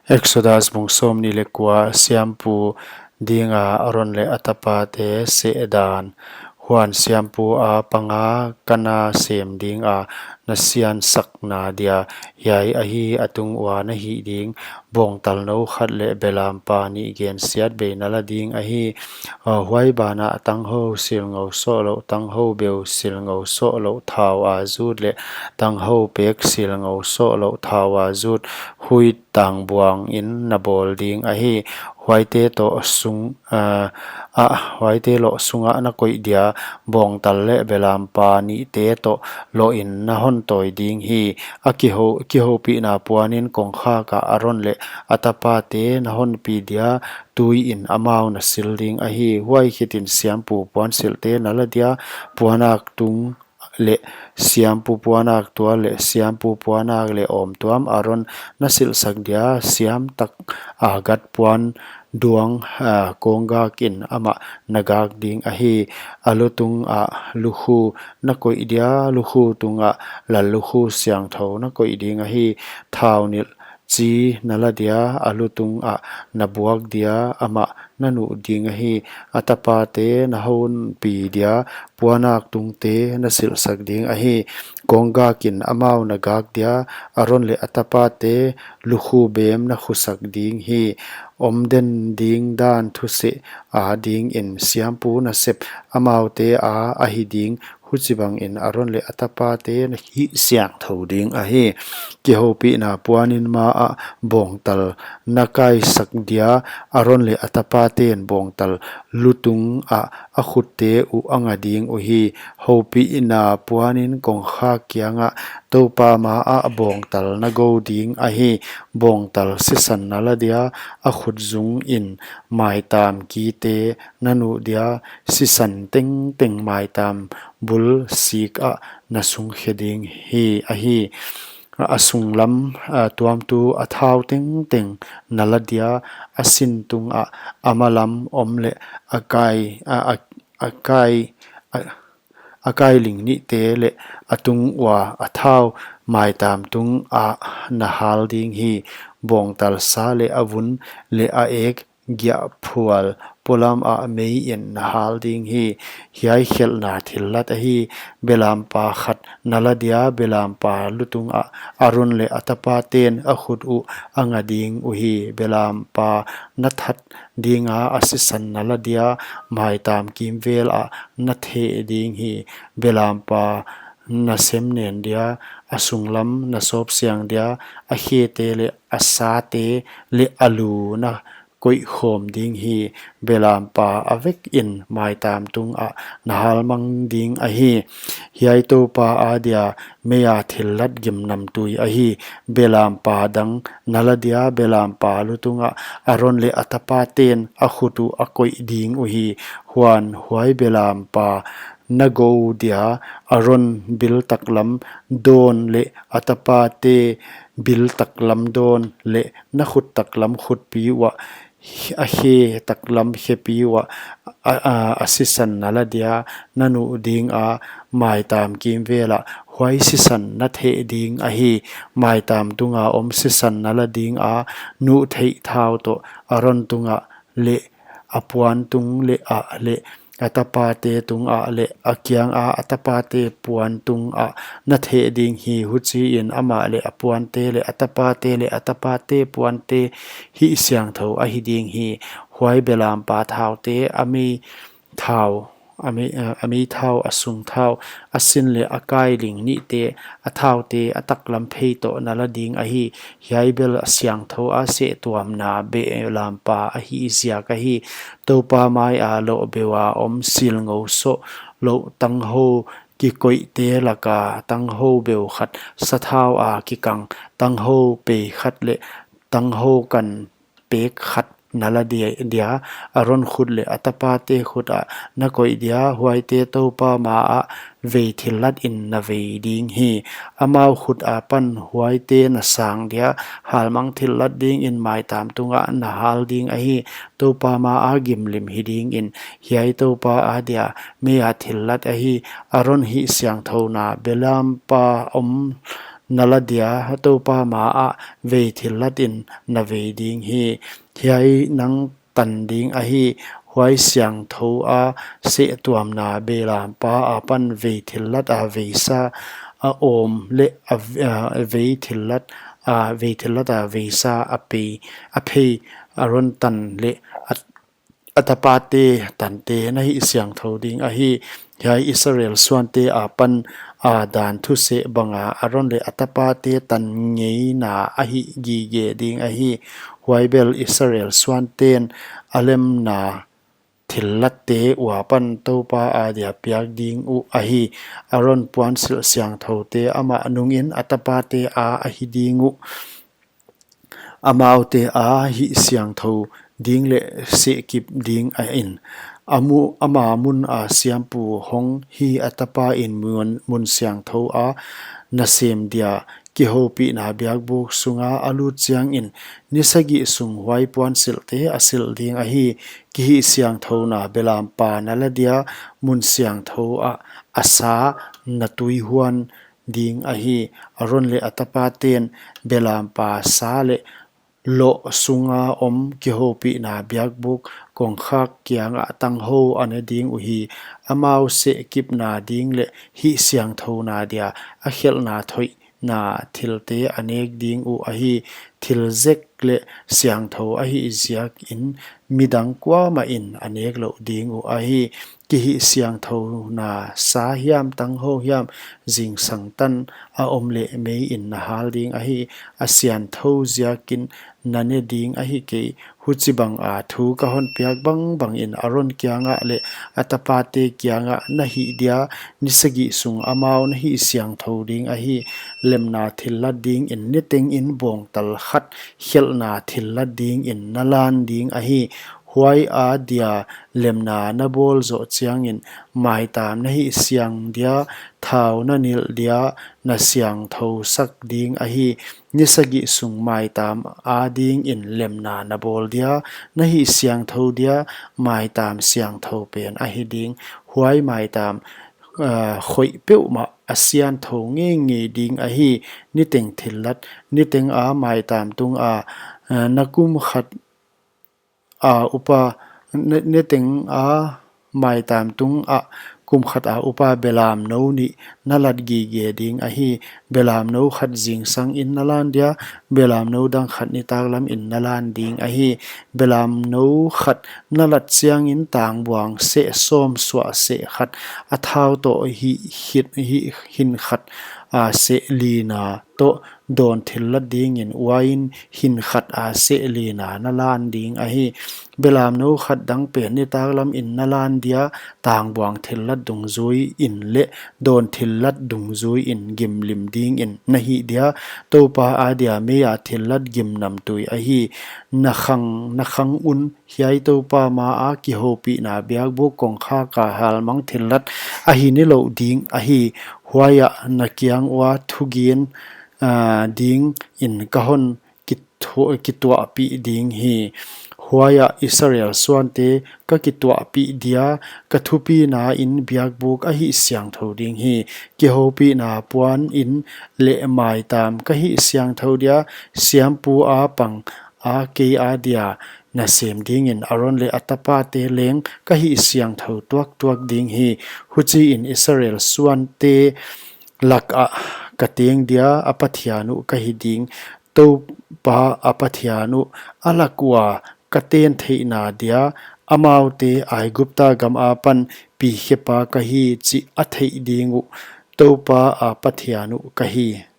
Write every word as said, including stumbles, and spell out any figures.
Exodus bung sawmnih leh kua. Siampu dinga Aron leh a tapate sehdan. Huan siampu a panga kana sem dinga na siansakna dia hiai ahi. A tung ua na hih ding bawngtal nou khat leh belampa nih gensiatbei na la ding ahi. Huai banah tanghou silngou sohlouh, tanghou beu silngou sohlouh thau a zut leh tanghou pek silngou sohlouh thau a zut huit tangbuang in na bawl ding ahi. Huaite toh sung, ah, ah, huaite loh sungah na koih dia, bawngtal leh belampa nihte toh lohin na hon tawi ding hi. A kihou-, kihoupihna puanin kongkhak ah Aron leh a tapate na honpi dia, tui in amau na sil ding ahi. Huai khitin siampu puansilhte na la dia, puanak tung leh siampu puanak tual leh siampu puanak leh awmtuam Aron na silhsak dia, siam tak a gat puan duang, ah, kawnggak in amah na gak ding ahi. A lutung ah lukhu na koih dia, lukhu tungah lallukhu siangthou na koih ding ahi. Thau nilh chi na la dia, a lutung ah na buak dia, amah na nuh ding ahi. A tapate na honpi dia, puanak tungte na silhsak ding ahi. Kawnggak in amau na gak dia, Aron leh a tapate lukhu bem na khusak ding hi. Omden ding dan thuseh a dingin siampu nasep amaute a ahi ding, huchibangin Aron leh a tapate na hihsiangthou ding ahi. Kihoupihna puanin ma ah bawngtal na kaisak dia, Aron leh a tapaten bawngtal lutung ah a khutte uh a nga ding uhi. Houpihna puanin kongkhak kiangah Toupa ma ah bawngtal na gou ding ahi. Bawngtal sisan na la dia, a khutzung in maitam kite na nuh dia, sisan tengteng maitam bul sik ah na sungkhe ding hi ahi. A sunglam, ah, tuamtu a thau tengteng na la dia, a sin tungah a malam om leh a kai, ah, a, a kai, a, a kai ling nihte leh a tung ua a thau maitam tungah na hal ding hi. Bawngtal sa leh a vun leh a ek giahphual polam ah mei in na hal ding hi. Hiai khelhna thillat ahi. Belampa khat na la dia, belampa lutung ah Aron leh a tapaten a khut uh a nga ding uhi. Belampa na that dinga a sisan na la dia, maitam kimvel ah na theh ding hi. Belampa na sem nen dia, a sunglam na sawpsiang dia, a khete leh a sate leh a lu na koih khawm ding hi. Belampa a vek in maitam tungah na halmang ding ahi. Hiai Toupa a dia mei a thillat gimnamtui ahi. Belampa dang na la dia, belampa lutungah Aron leh a tapaten a khut uh a koih ding uhi. Huan huai belampa na gou dia, Aron bil taklam dawn leh a tapate bil taklam dawn leh na khut taklam khutpi uah, a khe taklam khepi uah, a, a, a sisan na la dia, na nuh dinga maitam kimvel ah huai sisan na theh ding ahi. Maitam tunga om sisan na la dinga, nuhtheih thau toh Aron tungah leh a puantung leh ah leh a tapate tungah leh a kianga a tapate puantung ah na theh ding hi. Huchiin amah leh a puante leh a tapate leh a tapate puante hihsiangthou ahi ding hi. Huai belampa thaute, a mei thau, a mei, a mei thau, a sung thau, a sin leh a kai ling nihte, a thaute a taklam phei toh na la ding ahi. Hiai bel a siangthou a sehtuamna belampa ahih ziak ahi. Toupa maia lohbeu a om silngou sohlouh tanghou kikoihte laka tanghou beu khat sathau a kikang, tanghou pei khat leh tanghou kan pek khat na la dia, dia, Aron khut leh a tapate khut ah na koih dia, huaite Toupa maah vei thillatin na vei ding hi. Amau khut apan huaite na sang dia, halmang thillat dingin maitam tungah na hal ding ahi. Toupa maa gimlim hi dingin hiai Toupa a dia mei a thillat ahi. Aron hihsiangthouna belampa om na la dia, Toupa maah vei thillatin na vei ding hi. Hiai nang tan ding ahi, huai siangthou a sehtuamna belampa apan vei thillat a veisa a awm leh a v-, a vei thillat a, vei thillat a veisa a pei, a phei Aron tan leh a, a tapate tante na hihsiangthou ding ahi. Hiai Israel suante apan a dan thuseh banga Aron leh a tapate tan ngeina a hih gige ding ahi. Huai bel Israel suanten a lemna thillatte uapan Toupa adia piak ding uh ahi. Aron puansilh siangthoute amah nungin a tapate a ahi ding uh. Amaute a hihsiangthou ding leh sehkip ding ahi. Amu-, ama mun a siampu hong hi a tapain mun, mun siangthou a nasem dia kihoupihna biakbuk sunga a lut chiangin ni sagih sung huai puansilhte a silh ding ahi. Kihihsiangthouna belampa na la dia, mun siangthou ah a sa na tuihuan ding ahi. Aron leh a tapaten belampa sa leh loh sunga om kihoupihna biakbuk kongkhak kiangah tanghou a ne ding uhi. Amau sehkipna ding leh hihsiangthouna dia a khelhna thoihna thilte a nek ding uh ahi. Thil zek leh siangthou ahih ziakin midang kuamah in a nek louh ding uh ahi. Kihihsiangthouna sa hiam, tanghou hiam, zingsang tan a om leh meiin na hal ding ahi. A siangthou ziakin na ne ding ahi kei. Huchibanga thu ka hon piak bangbangin Aron kiangah leh a tapate kiangah na hih dia, ni sagih sung amau na hihsiangthou ding ahi. Lemna thillat dingin nitengin bawngtal khat khelhna thillat dingin na lan ding ahi. Huai adia lemna na bawl zoh chiangin maitam na hihsiang dia, thau na nilh dia, na siangthousak ding ahi. Ni sagih sung maitam adingin lemna na bawl dia, na hihsiangthou dia, maitam siangthou pen ahi ding. Huai maitam, ah, khoih peuhmah a siangthou ngeingei ding ahi. Niteng thillat, niteng a maitam tung a, ah, na kum khat a upa, ni-, niteng a maitam tung ah kum khat a upa belamnou nih na lat gige ding ahi. Belamnou khat zingsangin na lan dia, belamnou dang khat nitaklamin na lan ding ahi. Belamnou khat na lat chiangin tangbuang seh sawm suah seh khat a thau toh hi, hi, hi, hin khat a seh lina toh dawn thillat dingin uain hin khat a seh lina na lan ding ahi. Belamnou khat dang pen nitaklamin na lan dia, tangbuang thillat dungzuiin leh dawn thillat dungzuiin gimlim dingin na hih dia. Toupa adia mei a thillat gimnamtui ahi. Na khang, na khang un, hiai Toupa maa kihoupihna biakbuk kongkhak a halmang thillat ahi nilouh ding ahi. Huaiah na kiang ua thugen, ah, dingin ka hon kithu-, kituahpih ding hi. Huaiah Israel suante ka kituahpih dia, ka thupinain biakbuk a hihsiangthou ding hi. Kihoupihna puanin leh maitam ka hihsiangthou dia, siampu a pang a kei adia nasem dingin Aron leh a tapate leng ka hihsiangthou tuaktuak ding hi. Huchiin Israel suante lakah ka teng dia, a Pathian uh ka hi ding. Toupa a Pathian uh a lak ua ka ten theihna dia, amaute Aigupta gam apan pikhepa ka hi chih a theih ding uh. Toupa a Pathian uh ka hi.